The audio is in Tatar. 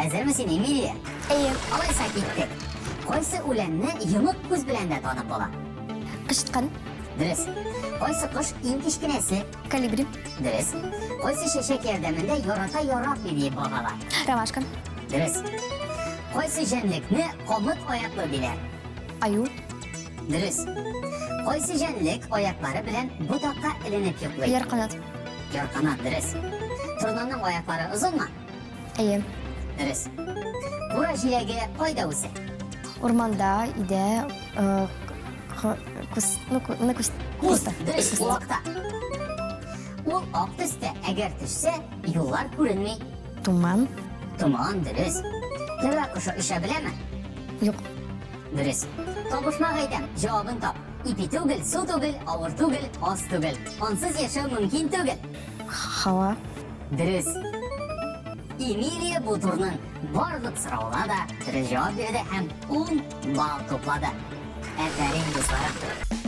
Әзерме син, Эмилия? Әйе. Алайса киттек. Кайсы үләнне йомык күз белән дә танып була? Кычыткан. Дөрес. Кайсы кош иң кечкенәсе? Колибри. Дөрес. Кайсы чәчәк ярдәмендә ярата яратмый диеп багалар? Ромашка. Дөрес. Кайсы җәнлекне камыт аяклы диләр? Аю. Дөрес. Кайсы җәнлек аяклары белән ботакка эленеп йоклый? Ярканат. Ярканат, дөрес. Торнаның аяклары озынмы? Әйе. Дөрес. Кура җиләге кайда үсә? Урманда, өйдә, э, кус, ну, на куст. Куст, дөрес, куакта. Ул ак төстә, әгәр төшсә, юллар күренми. Туман. Томан, дөрес. Тәвә кошы оча беләме? Юк. Дөрес. Табышмак әйтәм, җавабын тап. Ипи түгел, су түгел, авыр түгел, аз түгел. Ансыз яшәү мөмкин түгел. Һава. Дөрес. Эмилия бу турның барлык соравына да дөрес җавап бирде һәм 10 балл туплады. Афәрин, дусларым.